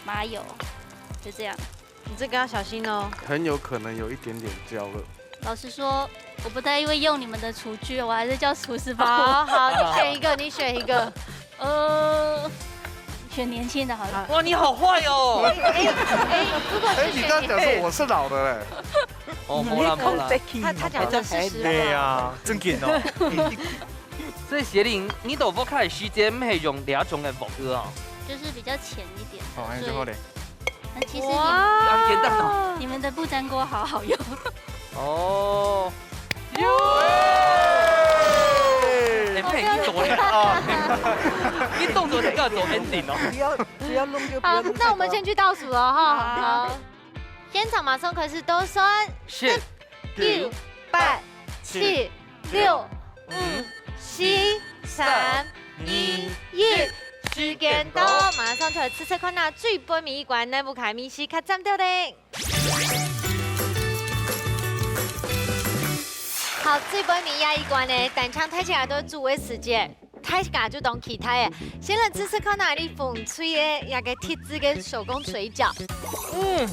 麻油，就这样。 你这个要小心哦。很有可能有一点点焦了。老实说，我不太会用你们的厨具，我还是叫厨师帮我。好好，你选一个，你选一个。呃，选年轻的好了。哇，你好坏哦！哎哎哎，如果是哎，你刚刚讲说我是老的嘞。哦，無啦，無啦。他，他講的是事實。對啊，正經哦。所以邪靈，你到屋下个時節，毋係用這種个鑊仔哦？就是比較淺一點的，哦，恁樣就好咧。所以，那其實你，哇！當簡單哦。你們的不沾鍋好好用。哦。哎，配你走了啊！你動作這個走 ending 哦。不要，不要弄就不要弄太多。好，那我們先去倒數了哈。好。現場馬上開始倒算。十、九、八、七、六、五、四、三、二、一。時間到，馬上出來試試看啊，最尾一關呢，屋下个味緒較讚到咧。好，最尾一關呢，單淨大家都煮个時節，大家就當期待个。先來試試看啊，你紅隊个這個特製个手工水餃。嗯，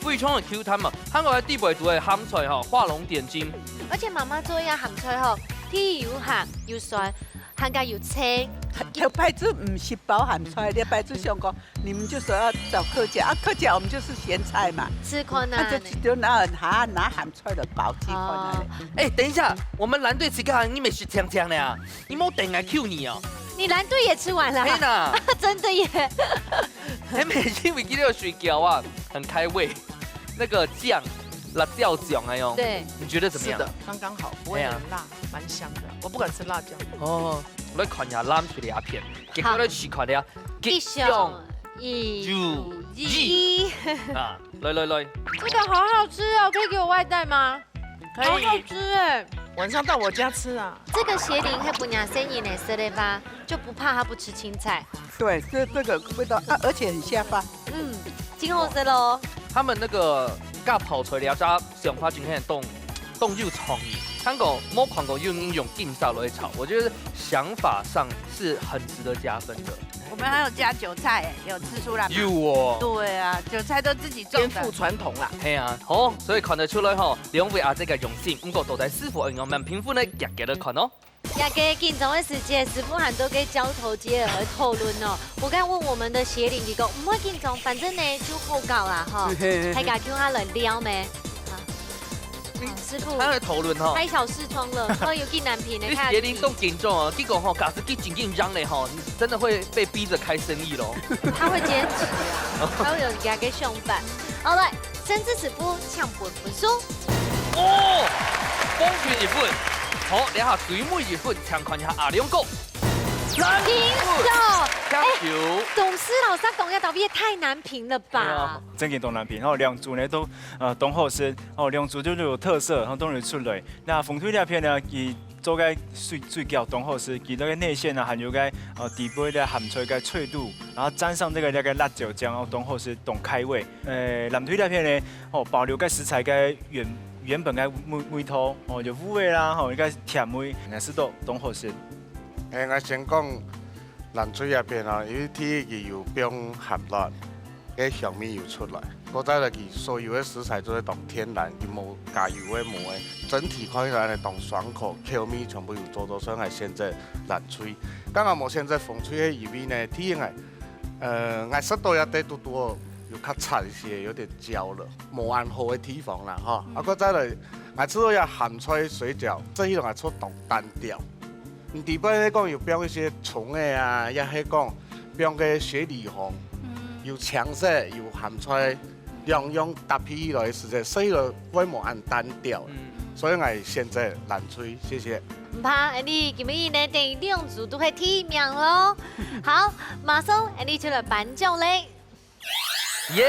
非常个Q彈嘛，還有佢底背做个鹹菜吼，畫龍點睛。而且媽媽做个鹹菜吼，既有鹹又酸，還加有青。頭擺就毋識包鹹菜，這擺就想講，你們就說要找客家，啊，客家我們就是鹹菜嘛。試看啊。那就，就拿，拿，拿鹹菜來包，試看啊。哦。哎，等一下，我們藍隊自家人，你們是強強的啊，你莫等來Q你哦。你藍隊也吃完了啊？嘿吶。真的耶。還沒因為今天有水餃啊，很開胃。那個醬，辣椒醬哎喲。對。你覺得怎麼樣？是的，剛剛好，不會很辣，哎呀。蠻香的。我不敢吃辣椒。哦，我來看一下藍隊這片，結果來試看一下。一、二、一。啊，來來來。這個好好吃哦，可以給我外帶嗎？可以。好好吃哎。晚上到我家吃啊。這個邪靈係分若細人仔食个話，就不怕他不吃青菜。對，這，這個味道啊，而且很下飯。嗯，真好食咯。他們那個加泡菜這隻想法真係當，當有創意。看過，無看過有人用金沙來炒，我覺得想法上是很值得加分的。我們還有加韭菜欸，有吃出來嗎？有哦。對啊，韭菜都自己種的。顛覆傳統啦。嘿啊，好，所以看得出來吼，兩位阿姊个用心，毋過到底師傅愛用麼評分呢？大家來看哦。這個緊張个時節，師傅還在該交頭接耳个討論哦。我剛問我們的邪靈，佢講毋會緊張，反正呢就好搞啦吼。大家共下來尞咩？啊，嗯，師傅，他在討論吼。開小視窗了，看有幾難評的，你看。邪靈都緊張哦，結果吼，假使佢緊緊張咧吼，你真的會被逼著開生意咯。他會堅持啊，他會有自家个想法。好，來， 先知師傅請分分數。哦，平均一分。好，這下最尾一分，請看一下阿良哥。平手。平手。哎，董事老師講个到底也太難評了吧？對啊。正經當難評，吼，兩組呢都，呃，當好食，吼，兩組都有特色，吼，都有出來。那紅隊這片呢，佢做个水，水餃當好食，佢那個內餡啊，還有該，呃，底背个鹹菜个脆度，然後沾上這個，那個辣椒醬，哦，當好食，當開胃。 呃，藍隊這片呢，哦，保留該食材个原，原本个味，味道，哦，有烏味啦，吼，一個甜味，還係都當好食。欸，𠊎先講藍隊這片啊，因為第一佢有放鹹辣，該香味有出來。過再來佢所有个食材都係當天然，佢無加油个，無个，整體看起來呢當爽口，口味全部有做到，所以𠊎選擇藍隊。剛剛無選擇紅隊个，因為呢，第一𠊎 呃，𠊎食到這兜肚肚有較差一些，有點焦了，無恁好个地方啦，吼。嗯。啊，過再來，𠊎食到這鹹菜水餃，這一種𠊎食當單調。你底背係講有放一些蔥仔啊，也係講放个雪裡紅，嗯。有青色，有鹹菜，兩樣搭配起來，實在食起來會無恁單調。嗯。所以𠊎選擇藍隊，謝謝。 毋怕，恁呢今晡日呢，等於兩組都係第一名咯。好，馬上，恁呢就來頒獎咧。耶！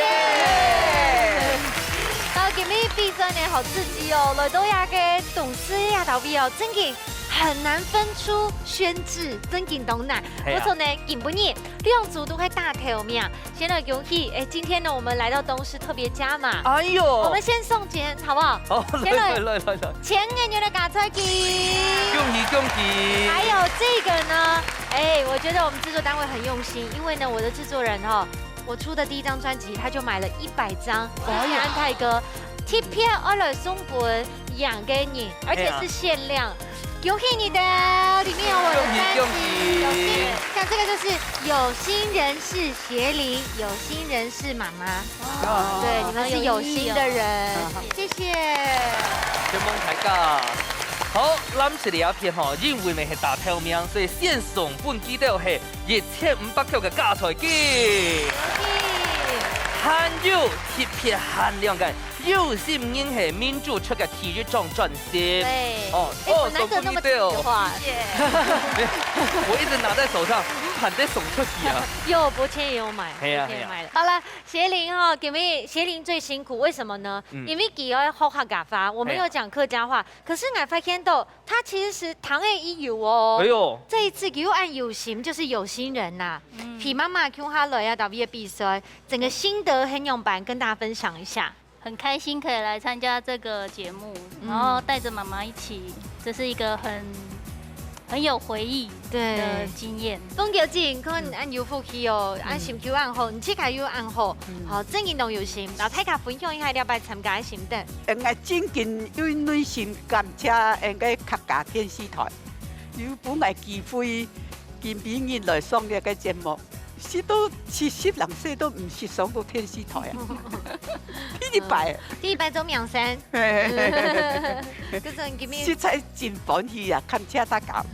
到今晡日比賽呢，好刺激哦！來到這個董事這頭位哦，正經很難分出軒輊，正經當難。係啊。毋過呢，今晡日兩組都係打頭名， 先來恭喜，哎，今天呢，我們來到東勢特別加碼。哎喲。我們先送錢，好不好？好，先來，來，來，來，來。錢給你的嘎菜雞。恭喜，恭喜。還有這個呢，哎，我覺得我們製作單位很用心，因為呢，我的製作人哦，我出的第一張專輯，他就買了一百張，哎呀。謝謝安泰哥，特別愛來送分贏个人，而且是限量。哎呀。恭喜你的，裡面有我的專輯，恭喜恭喜有心，像這個就是有心人士協林，有心人士媽媽。對，你們是有心的人，謝謝。承蒙大家。好，咱這裡一片吼，因為呢係打頭名，所以先送分佢兜係一千五百塊个加菜金，還有特別限量个有心人係民主出个第一張專輯。對。哦，哎，我難得那麼聽的話。送分佢兜。謝謝。我一直拿在手上，毋盼得送出去啊。有，伯謙也有買，係啊，伯謙也買了。係啊。好了，協林哈，今日協林最辛苦，為什麼呢？嗯。因為佢愛學客家話，我們有講客家話，係啊。可是𠊎發現到，他其實是聽个也有哦。哎喲。這一次佢又恁有心，就是有心人吶。嗯。陪媽媽共下來啊，打V A比賽，整個心得很勇敢，跟大家分享一下。 很開心可以來參加這個節目，嗯。然後帶著媽媽一起，這是一個很，很有回憶的經驗。對。講到這，你看，嗯。恁有福氣哦，嗯。恁心臼恁好，你自家又恁好，嗯。好，真正當有心。摎大家分享一下這擺參加个心得。𠊎真經由內心感謝𠊎个客家電視台，有分𠊎機會，今晡日來上這個節目。 食到七十零歲都毋識上過電視台啊。第一擺。第一擺做明星。嘿嘿嘿嘿。可是你今日實在真歡喜啊！感謝大家，感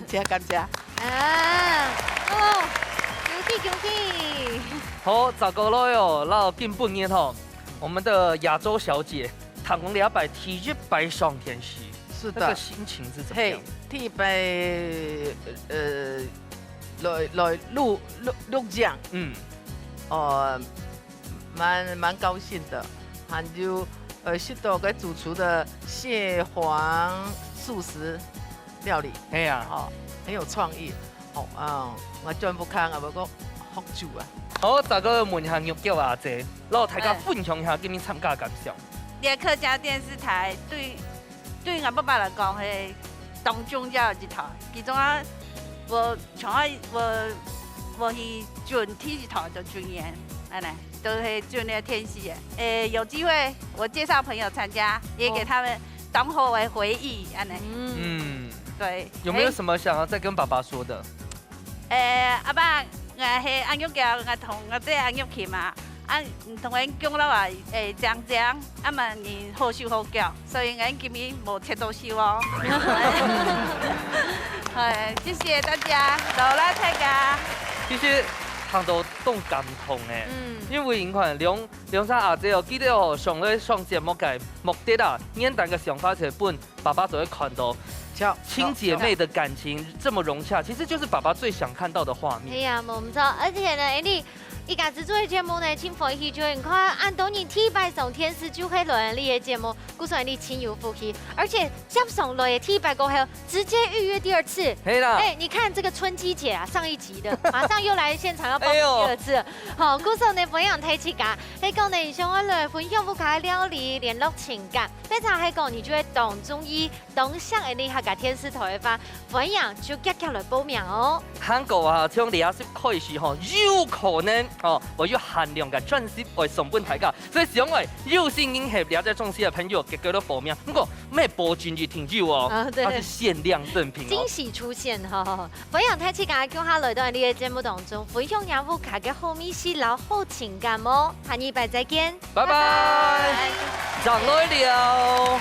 謝感謝。啊，哦，恭喜恭喜！好，再過來哦，摎今晡日吼，我們的亞洲小姐，聽講這擺第一擺上電視，是的。那個心情是怎麼樣？嘿，第一擺，呃， 來來錄錄錄影，嗯。哦，蠻蠻高興的，還有呃食到該主廚的蟹黃素食料理，係啊。哦，很有創意，哦，嗯，𠊎轉屋下，𠊎會講學煮啊。好，再過問一下玉嬌阿姐，摎大家分享一下今日參加个感想。這客家電視台對 對𠊎爸爸來講係當重要一台。其中啊，𠊎從來𠊎𠊎去轉第一台就轉佢，恁呢，都係轉該電視个。誒，有機會我介紹朋友參加，也給他們當好个回憶，恁呢。嗯，對。有沒有什麼想要再跟爸爸說的？ 誒，阿爸，𠊎係阿玉嬌，𠊎同𠊎姐阿玉琴啊，啊，同𠊎降落啊，誒，靚靚，啊嘛你好手好腳，所以𠊎今日無切到手哦。係，謝謝大家，勞力大家。其實聽到當感動誒，嗯。因為你看兩兩儕阿姐哦，記得哦，上來上節目个目的啊，原單个想法係分 爸爸就會看到，親姐妹的感情這麼融洽，其實就是爸爸最想看到的畫面。係啊，無毋著。而且呢，你一家子做个節目呢，盡歡喜，就你看，恁多人第一擺上電視就係來你个節目，故所你盡有福氣。而且接上來个第一擺過後，直接預約第二次。係啦。哎，你看這個春姬姐啊，上一集的，馬上又來現場要報名第二次了。哎喲。好，故所呢，分享大自家，係講呢，你想要來分享屋下个料理，聯絡情感，或者係講你就會當中意 當想愛你客家電視台个話，歡迎就遽遽來報名哦。還過啊，從這集開始吼，有可能哦，會有限量个專輯會送分大家。所以想愛有心人係這隻專輯个朋友，遽遽來報名。毋過，毋係保證一定有哦，啊，對。它是限量贈品哦。驚喜出現哈！歡迎大自家共下來到𠊎兜个節目當中，分享若屋下个好味緒摎好情感哦。下禮拜再見。 拜拜。拜拜。正來尞。